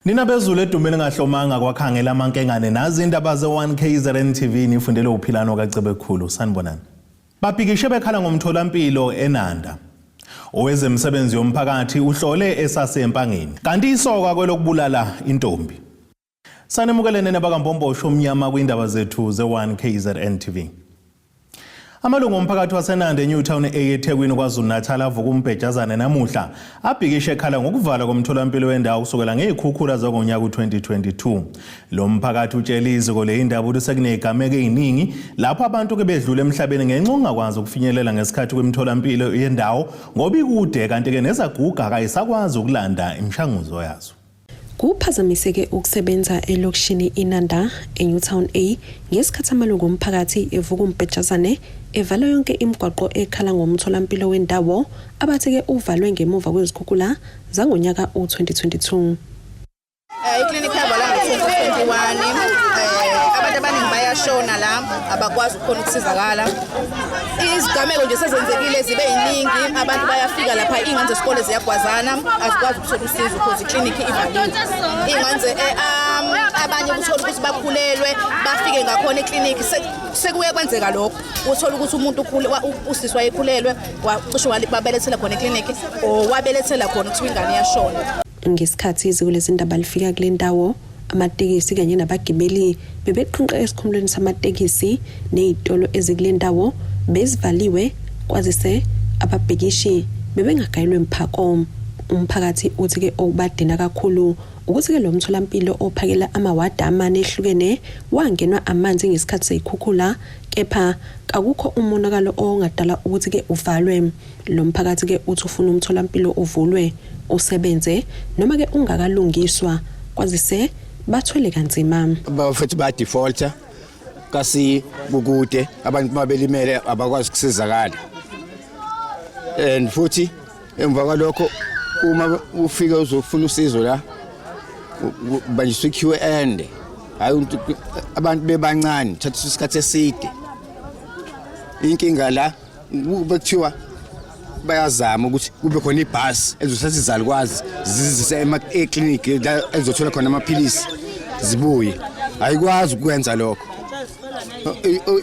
Nina bezulu edumeni ngahlomanga kwakhangela amankengane nazi indaba ze-1 KZN TV nifundele uphilano kaCebekhulu. Sanibonani. Babhikishe bekhala ngomtholampilo eNanda. Owezemisebenzi yomphakathi uhlole esasempangeni. Kanti isoka kwelokubulala intombi. Sanemukelene nabakaMpombosho omnyama kwindaba zethu ze-1 KZN TV. Amalungu omphakathi waseNanda eNewtown A eThekwini KwaZulu-Natal avuka umbhejazane namuhla abhikishe ekhala ngokuvalwa komtholampilo wendawo kusukela ngey'khukhula zangonyaka u-2022. Lo mphakathi utshele iziko le indaba ukuthi sekunezigameko eziningi lapho abantu ke bedlula emhlabeni ngenxa okungakwazi ukufinyelela ngesikhathi kwimitholampilo yendawo ngoba ikude kanti-ke nezaguga kayisakwazi ukulanda imishanguzo yazo. Kuphazamiseke ukusebenza elokishini iNanda, eNewtown A, ngesikhathi amalungu omphakathi evuka umbhejazane evala yonke imigwaqo ekhala ngomtholampilo wendawo abathi-ke uvalwe ngemuva kwezikhukhula zangonyaka u-2022. Iklinikhi yavalwa ngo-2021. Abantu abaningi bayashona la, abakwazi ukukhona ukusizakala. Izigameko nje sezenzekile zibe yiningi, abantu bayafika lapha, iy'ngane zesikole ziyagwazana, azikwazi ukuthola usizo because iklinikhi ivaliwe. Iy'ngane abanye uthola ukuthi bakhulelwe, bafike ngakhona eklinikhi, sekuye kwenzeka lokho. Uthola ukuthi umuntu usisi wayekhulelwe, wacishe babelethela khona eklinikhi or wabelethela khona, kuthiwa ingane iyashona. Ngesikhathi iziko lezindaba lifika kule ndawo, amatekisi kanye nabagibeli bebeqhinqa esikhumulweni samatekisi nezitolo ezikule ndawo bezivaliwe kwazise ababhikishi bebengagayelwe mphako. Umphakathi uthi-ke okubadina kakhulu ukuthi-ke lo mtholampilo ophakela amawadi amane ehlukene wangenwa amanzi ngesikhathi seyikhukhula, kepha kakukho umonakalo ongadala ukuthi-ke uvalwe. Lo mphakathi-ke uthi ufuna umtholampilo uvulwe usebenze noma-ke ungakalungiswa kwazise bathwele kanzima. Bafethu bayadefaulta kasi kukude, abantu uma belimele abakwazi ukusizakala, and futhi emva kwalokho uma ufike uzofuna usizo la banjiswa iqueue ende. Hayi, abantu bebancane, thatha isikhathi eside. Inkinga la kube kuthiwa bayazama ukuthi kube khona ibhasi ezothatha izalukwazi zizise ekliniki la ezothola khona amaphilisi zibuye. Ayikwazi ukwenza lokho.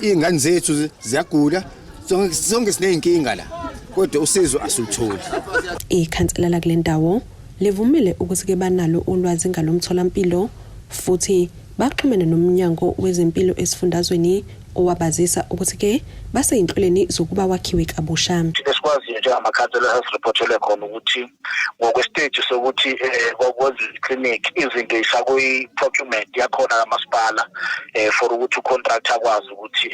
Iy'ngane zethu ziyagula, sonke siney'nkinga la, kodwa usizo asilutholi. Ikhansela lakule ndawo livumile ukuthi-ke banalo ulwazi ngalo mtholampilo futhi baxhumene nomnyango wezempilo esifundazweni owabazisa ukuthi-ke baseyinhlelweni zokuba wakhiwe kabusha. Thina esikwaziyo njengamakhansela esasiriphothele khona ukuthi ngokwesiteji sokuthi kwakwenza iklinikhi, izinto isakwi-procurement yakhona kamasipala for ukuthi ucontract akwazi ukuthi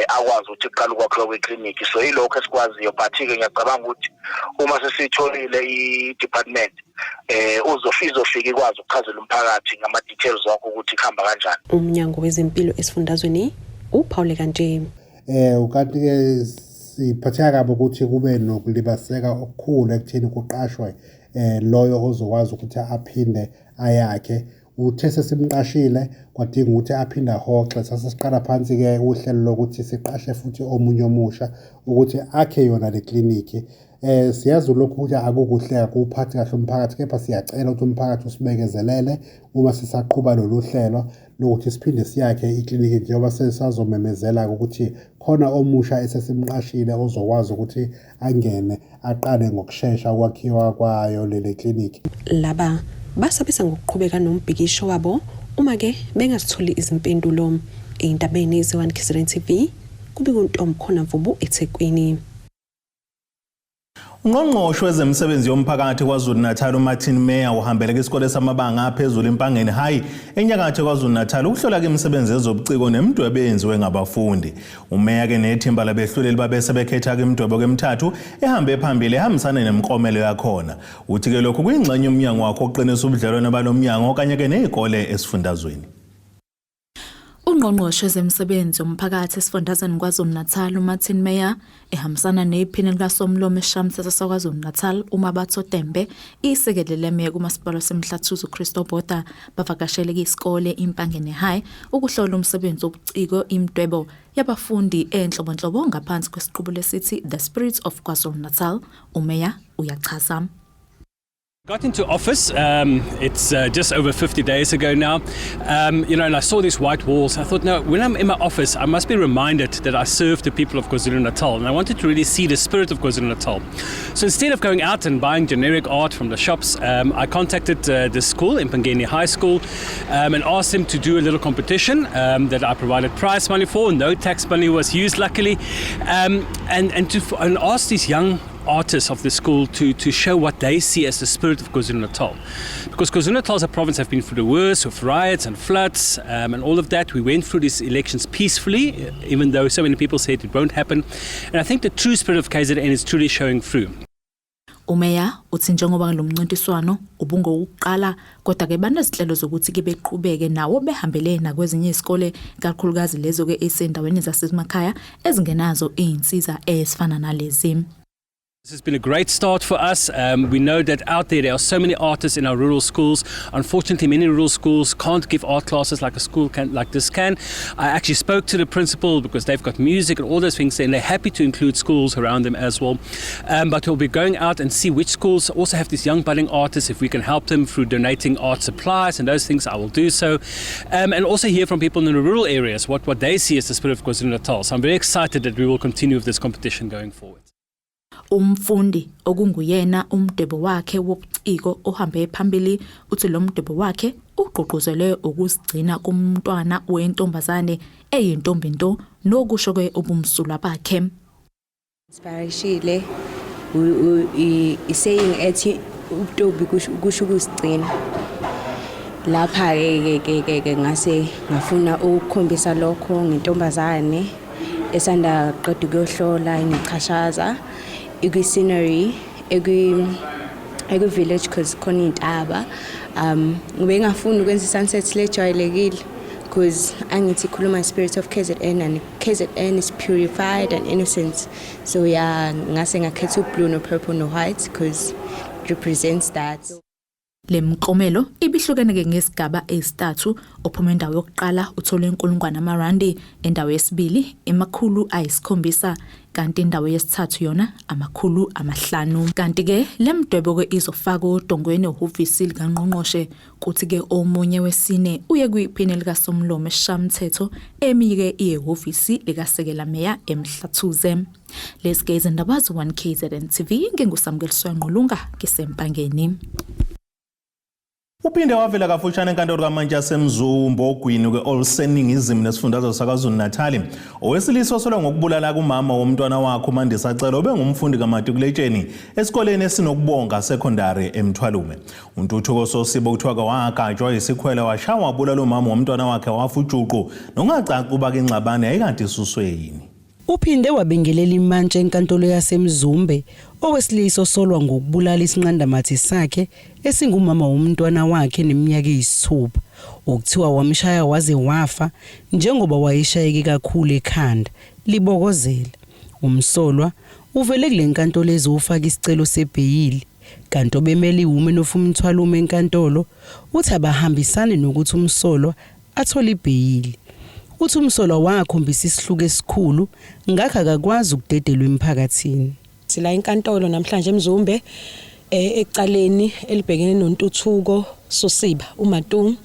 akwazi ukuthi kuqale ukwakhiwa kweklinikhi. So yilokho esikwaziyo, but-ke ngiyacabanga ukuthi uma sesiyitholile i-department izofika ikwazi ukuchazela umphakathi ngama-details wakho ukuthi kuhamba kanjani. Umnyango wezempilo esifundazweni uphawule kanje. Ukanti ke siphatheka kabi ukuthi kube nokulibaziseka okukhulu ekutheni kuqashwe loyo ozokwazi ukuthi aphinde ayakhe. Uthe sesimqashile kwadinga ukuthi aphinde ahoxe, sase siqala phansi-ke uhlelo lokuthi siqashe futhi omunye omusha ukuthi akhe yona le klinikhi. Siyazi lokhu ukuthi akukuhle, akuwuphathi kahle umphakathi, kepha siyacela ukuthi umphakathi usibekezelele uma sisaqhuba lolu hlelo lokuthi siphinde siyakhe ikliniki, njengoba sesazomemezela-ke ukuthi khona omusha esesimqashile ozokwazi ukuthi angene aqale ngokushesha ukwakhiwa kwayo leli kliniki. Laba basabisa ngokuqhubeka nombhikisho wabo uma-ke bengasitholi izimpendulo. Ey'ndabeni ze-1 KZN TV, kubika uNtomkhona Mvubu eThekwini. Ungqongqoshe wezemisebenzi yomphakathi KwaZulu-Natal uMartin Meyer uhambele kwisikole samabanga aphezulu iMpangeni High enyakatho KwaZulu-Natal ukuhlola imisebenzi yezobuciko nemidwebo eyenziwe ngabafundi. UMeyer ke nethimba labehluleli babe sebekhetha imidwebo emithathu ehambe phambili ehambisana nemiklomelo yakhona. Uthi ke lokhu kuyingxenye umnyango wakho oqinisa ubudlelwano balomnyango kanye ke nezikole esifundazweni. Ungqongqoshe wezemisebenzi yomphakathi esifundazweni KwaZulu-Natal uMartin Meyer ehambisana nephini likaSomlomo esishayamthetho saKwaZulu-Natal uMabatho Tembe, isekele lemeya kumasipala waseMhlathuze uChristo Botha bavakashele isikole iMpangeni High ukuhlola umsebenzi wobuciko imidwebo yabafundi enhlobonhlobo ngaphansi kwesiqubulo esithi The Spirit of KwaZulu-Natal. UMeyer uyachaza. Got into office, it's just over 50 days ago now, and I saw these white walls. I thought, no, when I'm in my office, I must be reminded that I serve the people of KwaZulu-Natal, and I wanted to really see the spirit of KwaZulu-Natal. So instead of going out and buying generic art from the shops, I contacted the school, Empangeni High School, and asked them to do a little competition that I provided prize money for. No tax money was used, luckily, and asked these young artists of the school to show what they see as the spirit of KwaZulu-Natal. Because KwaZulu-Natal as a province have been through the worst with riots and floods and all of that. We went through these elections peacefully, even though so many people said it won't happen. And I think the true spirit of KZN is truly showing through. Umeya uthi njengoba lo mncintiswano ubungowokuqala kodwa ke banezinhlelo zokuthi ke beqhubeke nawo behambele nakwezinye izikole kakhulukazi lezo ke esendaweni zasemakhaya ezingenazo izinsiza ezifana nalezi. This has been a great start for us. We know that out there there are so many artists in our rural schools. Unfortunately, many rural schools can't give art classes like a school can, like this can. I actually spoke to the principal because they've got music and all those things, and they're happy to include schools around them as well. But we'll be going out and see which schools also have these young budding artists. If we can help them through donating art supplies and those things, I will do so. And also hear from people in the rural areas what they see as the spirit of KwaZulu-Natal. So I'm very excited that we will continue with this competition going forward. Umfundi okunguyena umdwebo wakhe wobuciko ohambe phambili uthi lo mdwebo wakhe ugqugquzelwe ukuzigcina kumntwana wentombazane eyintombi nto nokusho ke ubumsulwa bakhe. Inspireshile i-saying ethi ubuntombi kusho ukuzigcina. Lapha ke ngase ngafuna ukukhombisa lokho ngentombazane esanda qeda ukuyohlola inechashaza ikwi-scenery ekwi-village cause khona iy'ntaba. Ngibe ngafuni ukwenza i-sunset lejwayelekile because angithi ikhuluma spirit of KZN and KZN is purified and innocent, so yeah, ngase ngakhetha u-blue no-purple no-white because it represents that. Le miklomelo ibihlukene ke ngesigaba ezithathu. Ophuma endawo yokuqala uthole inkulungwane amarandi, endawo yesibili 700, kanti indawo yesithathu yona 500. Kanti ke le mdwebo ke izofakwa odongweni ehhovisi likangqongqoshe, kuthi ke omunye wesine uye kwiphini likaSomlomo esishayamthetho, eminye ke iye ehhovisi likasekela meya eMhlathuze. Lezi ke izindaba ze-1 KZN TV, nginguSamukeliswa Ngqulunga ngisempangeni. Uphinde wavela kafushane enkantolo kamantshi yaseMzumbe ogwini ke oluseningizimu nesifundazwe saKwaZulu-Natal owesilisa osolwa ngokubulala kumama womntwana wakhe uMandisa Cele obengumfundi kamatikuletsheni esikoleni esinokubonga Secondary eMthwalume. UNtuthuko Sosibo kuthiwa wagajwa isikhwele washawa wabulala umama womntwana wakhe wafa ujuqu nokungacaci uba ke ingxabano yayikade isuswe yini. Uphinde wabingelela imantshi enkantolo yaseMzumbe owesilisa osolwa ngokubulala isinqandamathe sakhe esingumama womntwana wakhe neminyaka eyisithupha okuthiwa wamshaya waze wafa njengoba wayeshayeke kakhulu ekhanda libokozela. Umsolwa uvele kule nkantolo ezofaka isicelo sebheyili kanti obemele iWomen of Umthwalume enkantolo uthi abahambisani nokuthi umsolwa athole ibheyili. Uthi umsolwa wakhombisa isihluku esikhulu ngakho akakwazi ukudedelwa emphakathini. Sila inkantolo namhlanje eMzumbe ecaleni elibhekene noNtuthuko Sosiba uMatung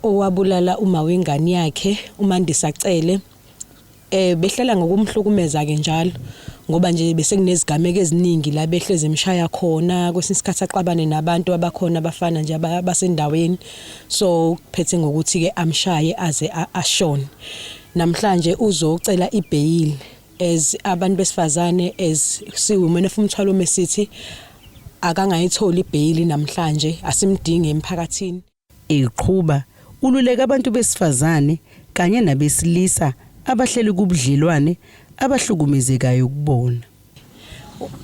owabulala uma wengane yakhe uMandisa Cele behlela ngokumhlukumeza ke njalo ngoba nje bese kunezigameko eziningi la behleze emshaya khona kwesinye isikhathi axabane nabantu abakhona abafana nje abasendaweni, so kuphethe ngokuthi ke amshaye aze ashone. Namhlanje uzocela ibheyili. As abantu besifazane, as si-Women of Umthwalume, sithi akangayitholi ibheyili namhlanje, asimdingi emphakathini. Eqhuba ululeka abantu besifazane kanye nabesilisa abahleli kubudlelwane abahlukumezekayo kubona.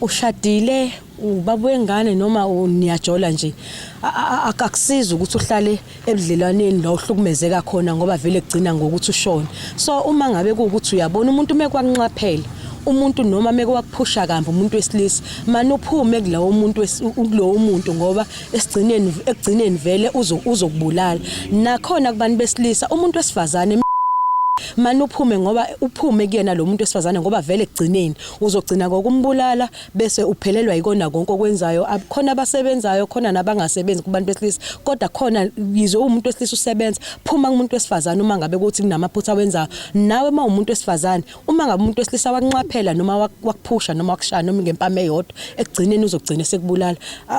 Ushadile, ubaba wengane noma niyajola nje, akusizi ukuthi uhlale ebudlelwaneni la uhlukumezeka khona ngoba vele kugcina ngokuthi ushone. So uma ngabe kuwukuthi uyabona umuntu mekwanxaphela umuntu noma meke wakuphusha kambi umuntu wesilisa, mane uphume kulowo muntu kulowo muntu ngoba esigcineni ekugcineni vele uzokubulala. Nakhona kubantu besilisa, umuntu wesifazane Mane uphume ngoba uphume kuyena lo muntu wesifazane ngoba vele ekugcineni uzogcina ngokumbulala bese uphelelwa yikona konke okwenzayo. Khona abasebenzayo khona nabangasebenzi kubantu besilisa, kodwa khona yize umuntu wesilisa usebenza, phuma kumuntu wesifazane uma ngabe kuthi kunamaphutha awenzayo. Nawe uma umuntu wesifazane, uma ngabe umuntu wesilisa wakunxaphela noma wakuphusha noma wakushaya noma ngempama eyodwa, ekugcineni uzogcina sekubulala.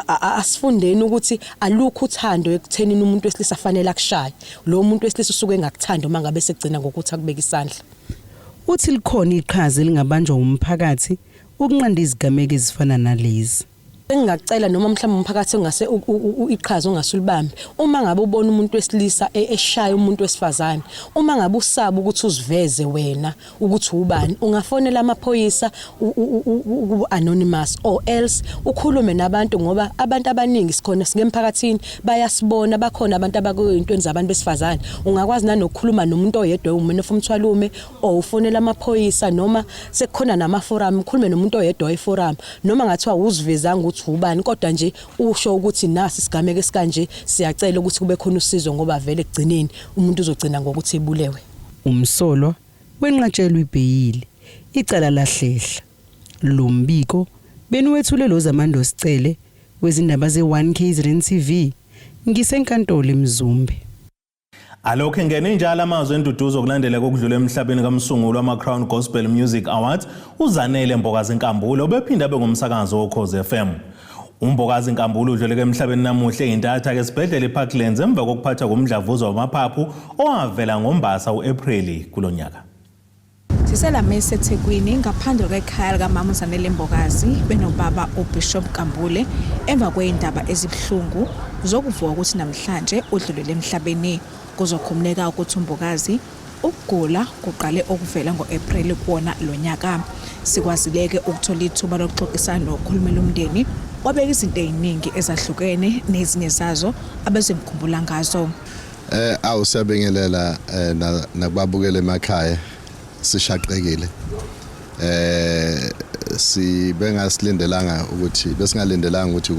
Asifundeni ukuthi alukho uthando ekuthenini umuntu wesilisa afanele akushaye. Lo muntu wesilisa usuke engakuthandi uma ngabe sekugcina ngokuthi akubeke isandla. Uthi likhona iqhaza elingabanjwa wumphakathi ukunqanda izigameko ezifana nalezi. Engingakucela noma mhlawumbe umphakathi ongase iqhaza ongase ulibambe, uma ngabe ubona umuntu wesilisa eshaya umuntu wesifazane, uma ngabe usaba ukuthi uziveze wena ukuthi ubani, ungafonela amaphoyisa ku-anonymous or else ukhulume nabantu, ngoba abantu abaningi sikhona sike emphakathini bayasibona, bakhona abantu abakuyintweni zabantu besifazane. Ungakwazi nanokukhuluma nomuntu oyedwa uMan of Umthwalume or ufonela amaphoyisa, noma sekukhona nama-forum, ukhulume nomuntu oyedwa e-forum, noma ngathiwa uzivezanga ukuthi ubani, kodwa nje usho ukuthi nasi isigameko esikanje, siyacela ukuthi kube khona usizo, ngoba vele ekugcineni umuntu uzogcina ngokuthi ebulewe. Umsolwa wenqatshelwa ibheyili, icala lahlehla. Lo mbiko beniwethule lo Zamando Sicele wezindaba ze-1 KZN TV ngisenkantolo eMzumbe. Alokhu engene njalo amazwi enduduzo kulandela kokudlula emhlabeni kamsunguli wama-Crown Gospel Music Awards uZanele Mbokazi Nkambule, obephinde abe ngumsakazi woKhozi FM. UMbokazi Nkambule udluleke emhlabeni namuhla eyintatha-ke esibhedlela iParklands emva kokuphathwa ngumdlavuza wamaphaphu owavela ngoMbasa u-Ephreli kulo nyaka. Siselamesi eThekwini ngaphandle kwekhaya likamama uZanele Mbokazi benobaba uBishop Nkambule emva kwezindaba ezibuhlungu zokuvuka ukuthi namhlanje udlulele emhlabeni. Kuzokhumuleka ukuthi uMbokazi ukugula kuqale ukuvela ngo-Ephreli kuwona lo nyaka. Sikwazileke ukuthola ithuba lokuxoxisana nokhulumela umndeni, wabeka izinto eziningi ezahlukene nezinye zazo abezemkhumbula ngazo. Awu siyabingelela nakubabukela emakhaya, sishaqekile. Sibengasilindelanga ukuthi besingalindelanga ukuthi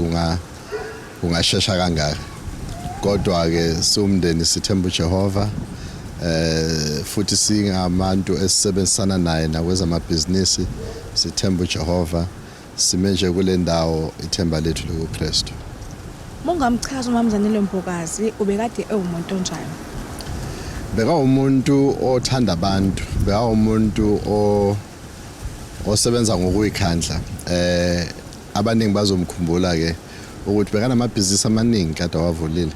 kungashesha kangaka. Kodwa ke siwumndeni sithemba uJehova, futhi singabantu esisebenzisana naye nakwezamabhizinisi, sithemba uJehova, sime nje kule ndawo, ithemba lethu likuKristu. Mongamchaza umama Zanele Mbokazi, ubekade ewumuntu onjani? Bekawumuntu othanda abantu, bekawumuntu osebenza ngokuyikhandla. Abaningi bazomkhumbula ke ukuthi bekanamabhizinisi amaningi kade awavulile.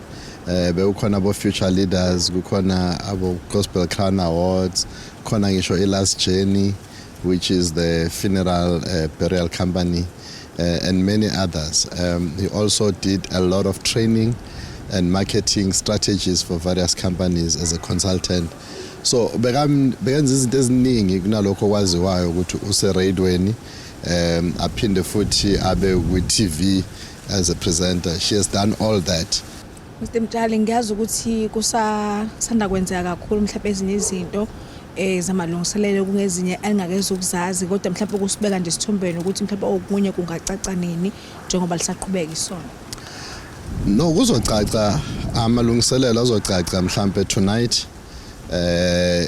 Bekukhona abo Future Leaders, kukhona abo Gospel Crown Awards, khona ngisho i-Last Journey, which is the funeral burial company, and many others. He also did a lot of training and marketing strategies for various companies as a consultant. So bekenza izinto eziningi kunalokho okwaziwayo ukuthi use-radioweni, aphinde futhi abe kwi-TV as a presenter. She has done all that. Mr Mtshali, ngiyazi ukuthi kusasanda kwenzeka kakhulu mhlawumbe ezinye izinto zamalungiselelo kungezinye engakeze ukuzazi, kodwa mhlawumbe kusibeka nje isithombeni ukuthi mhlawumbe okunye kungacaca nini njengoba lisaqhubeka isonto. No, kuzocaca, amalungiselelo azocaca mhlambe tonight,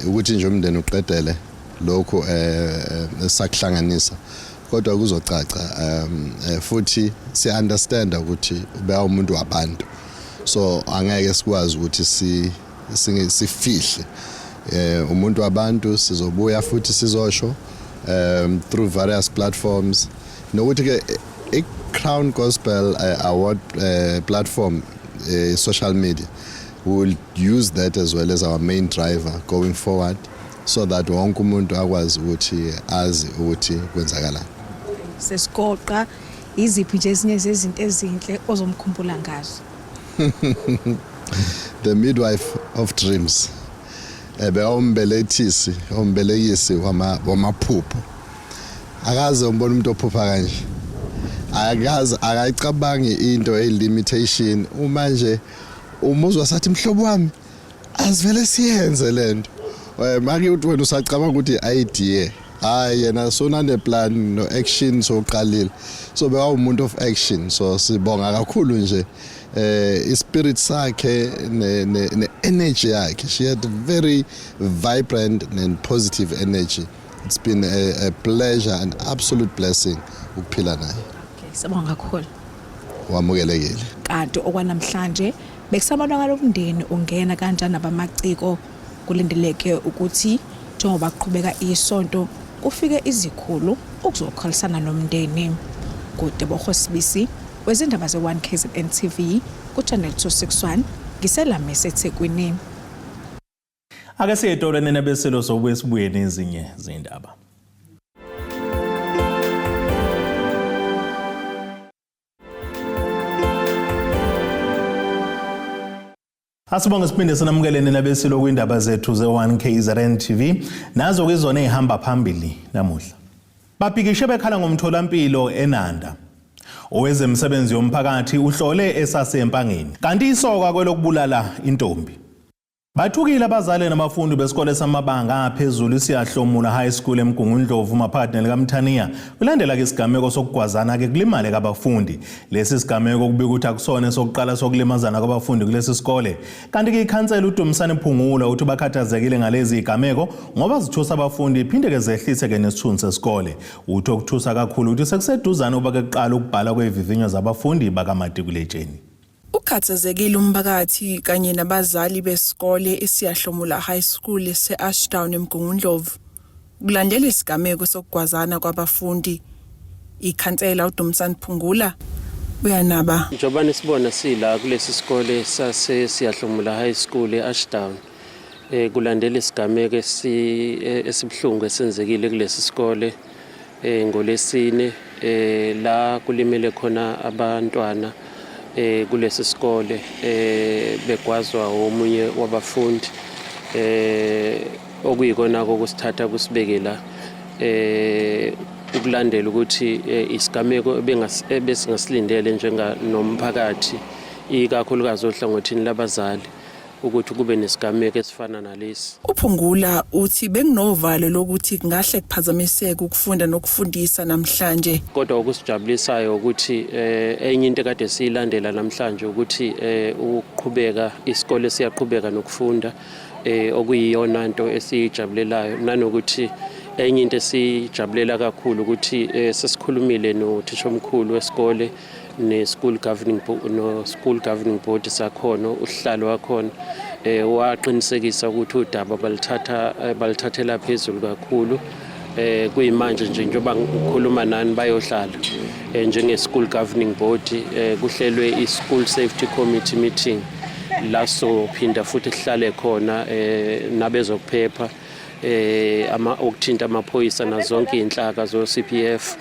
ukuthi nje umndeni uqedele lokhu esakuhlanganisa, kodwa kuzocaca. Futhi si understand ukuthi ube umuntu wabantu, so angeke sikwazi ukuthi si sifihle umuntu wabantu. Sizobuya futhi sizosho through various platforms, nokuthi ke i-Crown Gospel Award platform, social media, we will use that as well as our main driver going forward, so that wonke umuntu akwazi ukuthi azi ukuthi kwenzakalani. Sesigoqa, iziphi nje ezinye zezinto ezinhle ozomkhumbula ngazo? The midwife of dreams, ebewumbelethisi, umbelekisi wamaphupho. Akaze umbona umuntu ophupha kanje, akaze akayicabangi into eyi-limitation. Uma nje umuzwa sathi, "Mhlobo wami, asivele siyenze lento," make uthi wena usacabanga ukuthi idea, hayi, yena sonane plan no action, soqalile. So bekawumuntu of action, so sibonga kakhulu nje. eh ispirit sakhe ne, ne, ne energy yakhe she had very vibrant and positive energy it's been a, a pleasure and absolute blessing ukuphila naye Okay, sibonga kakhulu. Wamukelekile. Kanti okwanamhlanje bekusabonakala umndeni ungena kanjani abamaciko kulindeleke ukuthi njengoba kuqhubeka isonto kufike izikhulu ukuzokhalisana nomndeni. KuTebogo Sibisi wezindaba ze-1 KZN TV ku-Channel 261 ngiseLamise eThekwini. Ake siye etolo nina besilo sobuye sibuye nezinye zindaba. Asibonge siphinde sinamukele nina besilo kwindaba zethu ze-1 KZN TV nazo ke izona ezihamba phambili namuhla. Babhikishe bekhala ngomtholampilo eNanda. Owezemisebenzi yomphakathi uhlole esaseMpangeni. Kanti isoka kwelokubulala intombi. Bathukile abazali nabafundi besikole samabanga aphezulu iSiyahlomula High School eMgungundlovu maphakathi nelikaMthaniya kulandela ke isigameko sokugwazana ke kulimale kabafundi. Lesi sigameko kubika ukuthi akusona esokuqala sokulimazana kwabafundi kulesi sikole. Kanti ke ikhansela uDumisani Phungula uthi bakhathazekile ngalezi zigameko ngoba zithusa abafundi iphinde ke zehlise ke nesithunzi sesikole. Uthi okuthusa kakhulu ukuthi sekuseduzane ukuba ke kuqala ukubhala kwevivinyo zabafundi bakamatikuletsheni. Ukhathazekile umphakathi kanye nabazali besikole iSiyahlomula High School ese-Ashdown eMgungundlovu kulandela isigameko sokugwazana kwabafundi. Ikhansela uDumsani Phungula uyanaba. Njengoba nisibona sila kulesi sikole sase-Siyahlomula High School e-Ashdown eh kulandela isigameko esibuhlungu esenzekile kulesi sikole eh ngolesine eh la kulimele khona abantwana eh kulesi sikole eh begwazwa omunye wabafundi eh okuyikona kokusithatha kusibeke la eh ukulandela ukuthi eh, isigameko ebesingasilindele njenga nomphakathi ikakhulukazi ohlangothini labazali ukuthi kube nesigameko esifana nalesi. UPhungula uthi bekunovalo lokuthi kungahle kuphazamiseke ukufunda nokufundisa namhlanje. Kodwa okusijabulisayo ukuthi eh, enye into ekade siyilandela namhlanje ukuthi eh, ukuqhubeka isikole siyaqhubeka nokufunda eh, okuyiyona nto esiyijabulelayo nanokuthi enye into esiyijabulela kakhulu ukuthi sesikhulumile nothishomkhulu wesikole ne-school governing no-school governing board sakhona usihlalo wakhona eh waqinisekisa ukuthi udaba balithatha eh, balithathela phezulu kakhulu eh kuyimanje nje njengoba ngikhuluma nani bayohlala eh, njenge school governing board eh, kuhlelwe i school safety committee meeting la sophinda futhi sihlale khona eh nabezokuphepha eh ama okuthinta amaphoyisa nazonke inhlaka zo CPF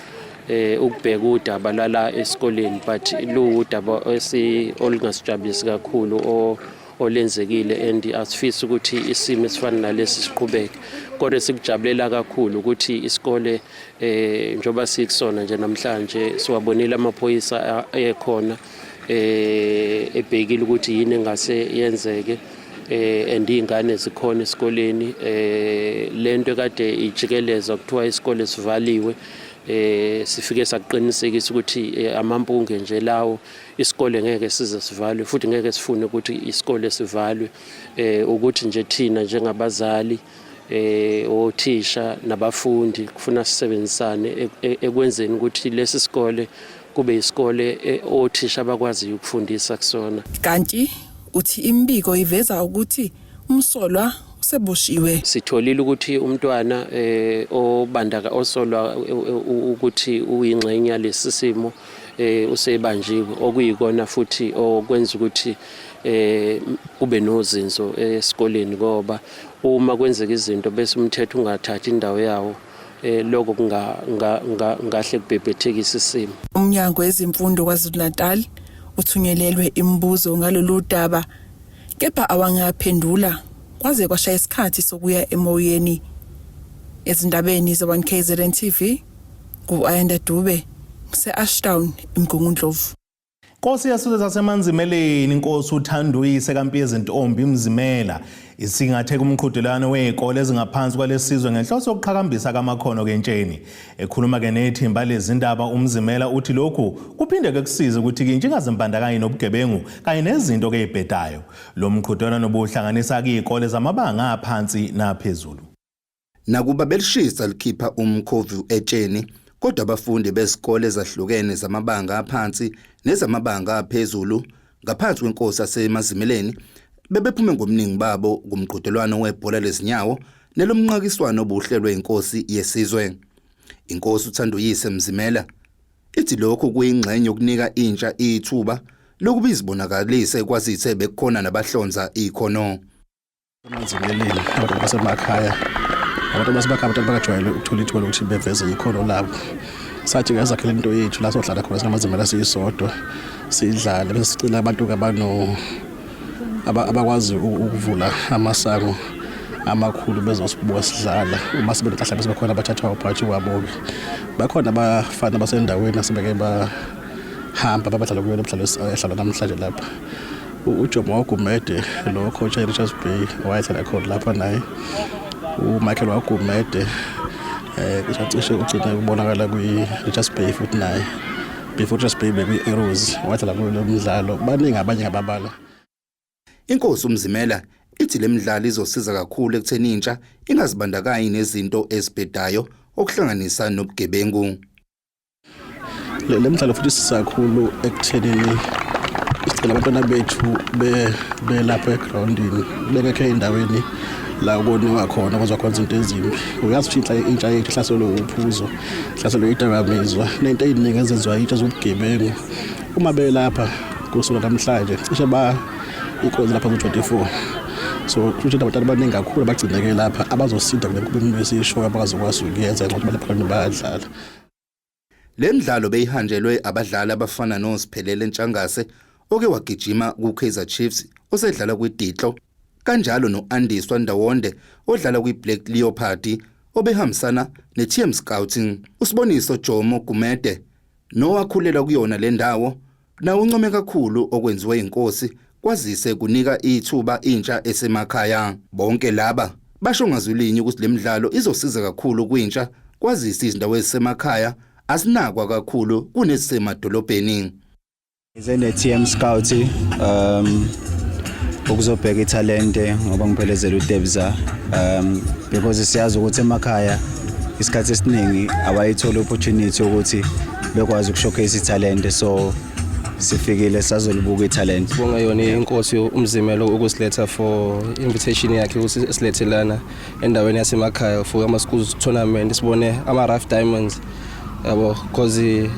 eh ukubheka udaba lala esikoleni but luwudaba esi olungasijabulisi kakhulu olenzekile and asifisi ukuthi isimo esifana nalesi siqhubeke kodwa sikujabulela kakhulu ukuthi isikole eh njoba sikusona nje namhlanje siwabonile amaphoyisa ekhona eh ebhekile ukuthi yini engase yenzeke eh and izingane zikhona esikoleni eh lento kade ijikeleza kuthiwa isikole sivaliwe eh sifike sakuqinisekisa ukuthi eh, amampunge nje lawo isikole ngeke size sivalwe futhi ngeke sifune ukuthi isikole sivalwe eh ukuthi nje thina njengabazali eh othisha nabafundi kufuna sisebenzisane e, e, ekwenzeni ukuthi lesi sikole kube isikole e, othisha abakwaziyo ukufundisa kusona. Kanti uthi imibiko iveza ukuthi umsolwa useboshiwe. Sitholile ukuthi umntwana eh obandaka osolwa eh, eh, ukuthi uyingxenye yalesi simo eh usebanjiwe okuyikona futhi okwenza ukuthi eh kube nozinzo esikoleni ngoba uma kwenzeka izinto bese umthetho ungathathi indawo yawo eh lokho kungahle kubhebhethekisa isimo. Umnyango wezemfundo KwaZulu-Natal uthunyelelwe imibuzo ngalolu daba kepha awangaphendula kwaze kwashaya isikhathi sokuya emoyeni. Ezindabeni ze-1 KZN TV, ngu-Ayanda Dube, ngise-Ashdown, eMgungundlovu. Nkosi yesizwe saseManzimeleni inkosi uThanduyise kaMpiyezintombi Mzimela isingathe kumqhudelwano wezikole ezingaphansi kwalesizwe ngenhloso yokuqhakambisa kamakhono kentsheni. Ekhuluma ke nethimba lezindaba uMzimela uthi lokhu kuphinde ke kusize ukuthi intsha ingazimbandakanyi nobugebengu kanye nezinto ke ezibhedayo. Lo mqhudelwano ubuhlanganisa izikole zamabanga aphansi naphezulu. Nakuba belishisa likhipha umkhovu etsheni, kodwa abafundi bezikole ezahlukene zamabanga aphansi nezamabanga aphezulu ngaphansi kwenkosi yaseMazimeleni bebephume ngobuningi babo kumqhudelwano webhola lezinyawo nelomnqakiswano obuhlelwe inkosi yesizwe. Inkosi uThanduyise Mzimela ithi lokhu kuyingxenye yokunika intsha ithuba lokuba izibonakalise kwazise bekukhona nabahlonza ikhono. Emanzimeleni abantu basemakhaya abantu basemakhaya abantu abakajwayele ukuthola ithuba lokuthi beveze ikhono labo sathi ngazakhela into yethu la sohlala khona singamazimela siyisodwa sidlale bese sicela abantu abano abakwazi ukuvula amasango amakhulu bezosibuka sidlala uma sebenenhlahla bese bekhona abathathwayo phakathi kwabo-ke bakhona abafana basendaweni asebeke bahamba babadlala kuyo lo mdlalo edlalwa namhlanje lapha uJomo Wagumede lo coach eRichards Bay wayedlala khona lapha naye uMichael Wagumede eh cishe ugcina ukubonakala kwi-Richards Bay futhi naye before Richards Bay bekwi-Arrows wadlala kulo mdlalo baningi abanye ngababala. Inkosi uMzimela ithi le midlalo izosiza kakhulu ekutheni intsha ingazibandakanyi nezinto ezibhedayo okuhlanganisa nobugebengu. Le mdlalo futhi isiza kakhulu ekuthenini sigcina abantwana bethu belapha egrawundini bengekho ey'ndaweni la koniwa khona kwenziwa khona izinto ezimbi. Uyazi ukuthi intsha yethu ihlaselwe uphuzo, ihlaselwe idakamizwa nento ey'ningi ezenziwa intsha zobugebengu. Uma belapha kusuka namhlanje cishe ba iy'kole lapha ku-24 so kusho ukuthi abantwana abaningi kakhulu abagcineke lapha abazosinda kule nkulumo esiyishoyo abangazokwazi ukuyenza ngenxa yokuthi balapha bayadlala. Le midlalo beyihanjelwe abadlali abafana noSiphelele Ntshangase oke wagijima kuKaizer Chiefs osedlala kwiDitlo kanjalo no-Andiswa Ndawonde odlala kwiBlack Leopard obehambisana neTM Scouting. USiboniso Jomo Gumede nowakhulela kuyona le ndawo nawe uncome kakhulu okwenziwe inkosi kwazise kunika ithuba intsha esemakhaya. Bonke laba basho ngazwilinye ukuthi le midlalo izosiza kakhulu kwintsha kwazise izindawo ezisemakhaya asinakwa kakhulu kunezisemadolobheni. Ngize ne-TM Scout ukuzobheka ithalente ngoba ngiphelezela uTebza because siyazi ukuthi emakhaya isikhathi esiningi abayitholi opportunity ukuthi bekwazi ukushowcase ithalente, so sifikile sazolibuka ithalente. Sibonga yona inkosi uMzimela ukusiletha for invitation yakhe ukuthi silethe lana endaweni yasemakhaya for ama schools tournament, sibone ama rough diamonds yabo, because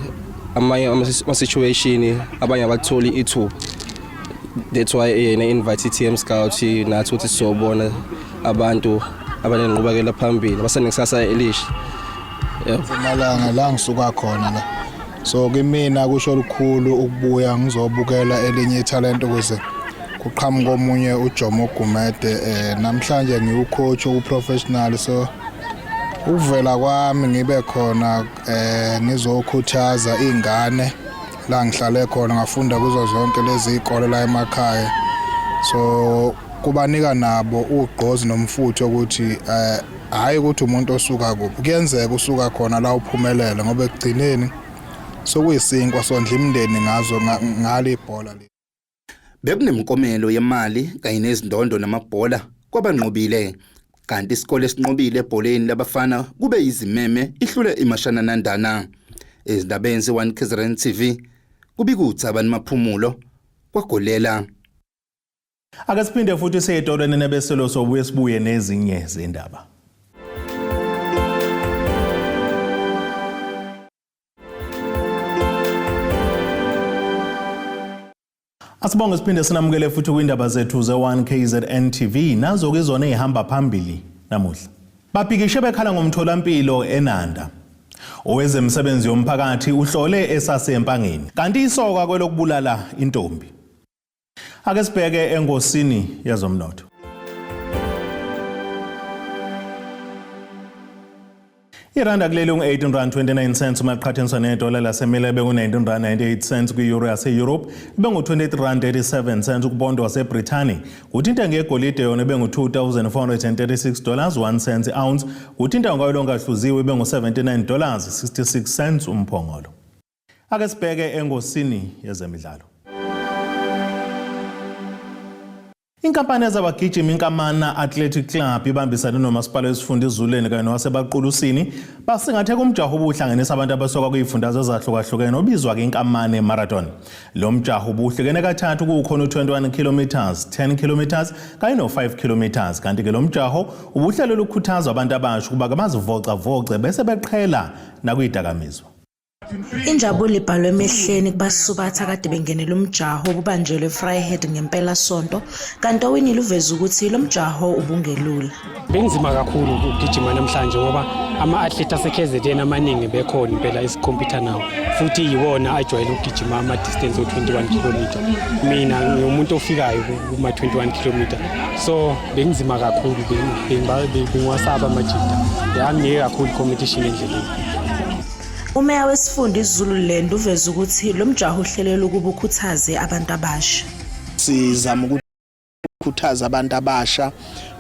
amanye ama situation abanye abatholi ithuba. That's why yena invite TM Scout nathi ukuthi sizobona abantu abanenqubekela phambili abasenekusasa elisha. Mpumalanga la ngisuka khona la, so kimina kusho lukhulu ukubuya ngizobukela elinye ithalente ukuze kuqhamuke omunye uJomo Gumede. Namhlanje ngiwucoach oku-professional, so ukuvela kwami ngibe khona ngizokhuthaza izingane la ngihlale khona ngafunda kuzo zonke lezi izikole la emakhaya, so kubanika nabo ugqozi nomfutho ukuthi hayi ukuthi umuntu osuka kuphi kuyenzeka usuka khona la uphumelele, ngoba ekugcineni sokuyisinkwa sondla imindeni ngazo ngalo ibhola le. Bekunemkomelo yemali kanye nezindondo namabhola kwabanqobile, kanti isikole esinqobile ebholeni labafana kube izimeme ihlule iMashana Nandana. Ezindabeni ze-1 KZN TV kubika uThabani Maphumulo kwaGolela. Ake siphinde futhi siye ey'tolweni nebeselo, sobuye sibuye nezinye zindaba. Asibonge siphinde sinamukele futhi kwindaba zethu ze-1 KZN TV, nazo ke izona ezihamba phambili namuhla. Babhikishe bekhala ngomtholampilo eNanda. Owezemisebenzi yomphakathi uhlole esasempangeni. Kanti isoka kwelokubulala intombi. Ake sibheke engosini yezomnotho. Iranda kuleli ungu-18 rand 29 cents uma liqhathaniswa nedola laseMelika beku-19 rand 98 cents kwi-euro yase-Europe ibe ngu-23 rand 37 cents kupondo waseBrithani. Kuthi intengo yegolide yona ibe ngu-2436 dollars 1 cent i-ounce, kuthi intengo kawele ongahluziwe ibe ngu-79 dollars 66 cents umphongolo. Ake sibheke engosini yezemidlalo. Inkampani ezabagijima iNkamana Athletic Club ibambisane nomasipala wesifunda iZuleni kanye nowaseBaqulusini basingathe kumjaho obuhlanganisa abantu abasuka kuyifundazwe ezahlukahlukene obizwa-ke iNkamane Marathon. Lo mjaho ubuhlukene kathathu kukhona u-21 km, 10 km kanye no-5 km, kanti-ke lo mjaho ubuhlelelwe ukukhuthazwa abantu abasha ukuba-ke bazivocavoce bese beqhela nakuyidakamizwa. Injabulo ibhalwe emehleni kubasubathi akade bengenela umjaho obubanjelwe eVryheid ngempelasonto, kanti owinile uveze ukuthi lo mjaho ubungelula. Benzima kakhulu ukugijima namhlanje ngoba ama-athlete ase-KZN amaningi bekhona impela esikhompyutha nawo, futhi yiwona ajwayele ukugijima ama-distance o-21 kilometer. Mina ngiwumuntu ofikayo kuma-21 kilometer, so bengizima kakhulu, bengiwasaba amajita, yanginike kakhulu i-competition endleleni. Umeya wesifunda iZululand uveze ukuthi lo mjaho uhlelelwe ukuba ukhuthaze abantu abasha. Sizama ukukhuthaza abantu abasha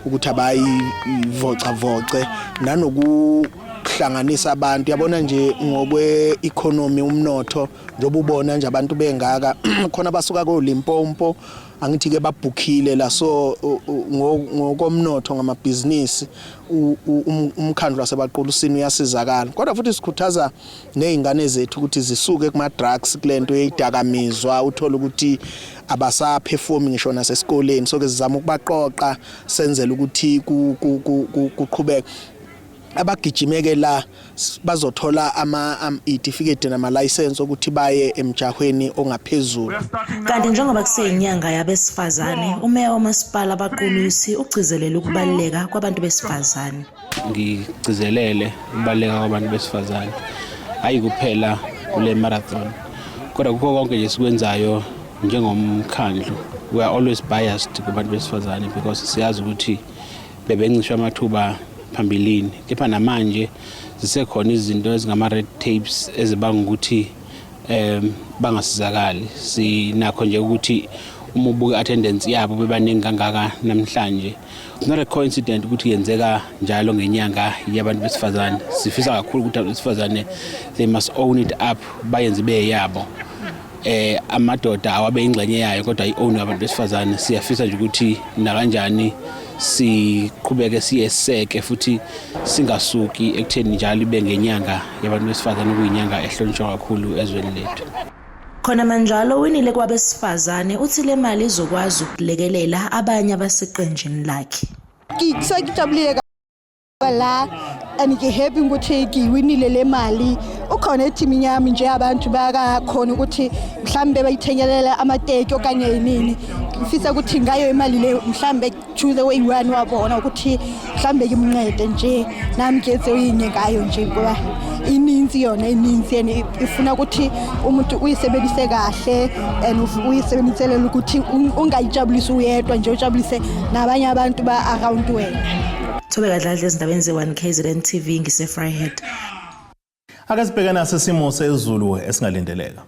ukuthi abayivocavoce nanokuhlanganisa abantu, yabona nje, ngokwe-economy, umnotho, njengoba ubona nje abantu bengaka khona basuka koLimpopo, angithi ke babhukhile la. So ngokomnotho, ngamabhizinisi, umkhandlu waseBaqulusini uyasizakala, kodwa futhi sikhuthaza nezingane zethu ukuthi zisuke kuma drugs, kulento yeyidakamizwa, uthola ukuthi abasaperform ngisho nasesikoleni. So ke sizama ukubaqoqa senzele ukuthi kuqhubeke. Abagijimeke la bazothola ama itifiketi nama license ukuthi baye emjahweni ongaphezulu. Kanti njengoba kuseyinyanga yabesifazane, umeya womasipala Abaqulusi ugcizelele ukubaluleka kwabantu besifazane. Ngigcizelele ukubaluleka kwabantu besifazane, hayi kuphela kule marathon, kodwa kukho konke nje sikwenzayo njengomkhandlu. We are always biased kubantu besifazane because siyazi ukuthi bebencishwa amathuba phambilini, kepha namanje zisekhona izinto ezingama-red tapes ezibanga ukuthi bangasizakali. Sinakho nje ukuthi uma ubuka attendance yabo bebaningi kangaka namhlanje, it's not a coincidence ukuthi yenzeka njalo ngenyanga yabantu besifazane. Sifisa kakhulu ukuthi abantu besifazane, they must own it up, bayenze ibe yabo. Amadoda awabe ingxenye yayo, kodwa i-own abantu besifazane. Siyafisa nje ukuthi nakanjani siqhubeke siyeseke futhi singasuki ekutheni njalo ibe ngenyanga yabantu besifazane, okuyinyanga ehlonishwa kakhulu ezweni lethu. Khona manjalo, winile kwabesifazane uthi le mali izokwazi ukulekelela abanye abaseqenjini lakhe. Ngijabulile la and ngi-happy ukuthi ngiwinile le mali. Ukhona ethimini yami nje, abantu bakakhona ukuthi mhlambe bayithengelela amateki okanye yinini. Ngifisa ukuthi ngayo imali le mhlambe choose oyi-one wabona ukuthi mhlambe ngimncede nje, nami ngenze oyinye ngayo nje, ngoba ininzi yona, ininzi and ifuna ukuthi umuntu uyisebenzise kahle and uyisebenziselele ukuthi ungayijabulisi uyedwa nje, ujabulise nabanye abantu ba-around wena. Thobeka Dladla, ezindabeni ze-1 KZN TV, ngise-Vryheid. Ake sibheke naso isimo sezulu esingalindeleka.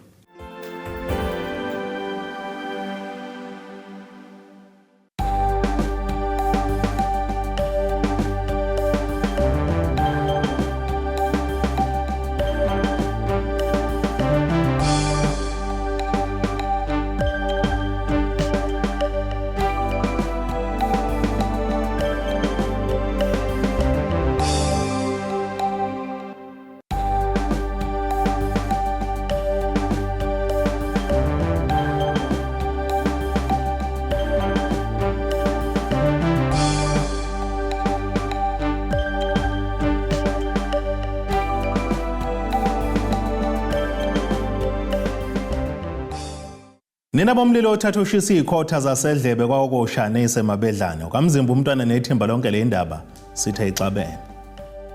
Nina bomlilo othatha ushisa izikhotha zasedlebe kwakosha neyisemabedlane ukamzimba umntwana nethimba lonke le ndaba sithe ixabene.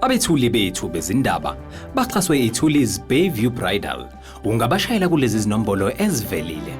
Abethuli bethu bezindaba baxhaswe iThulis Bayview Bridal. Ungabashayela kulezi zinombolo ezivelile.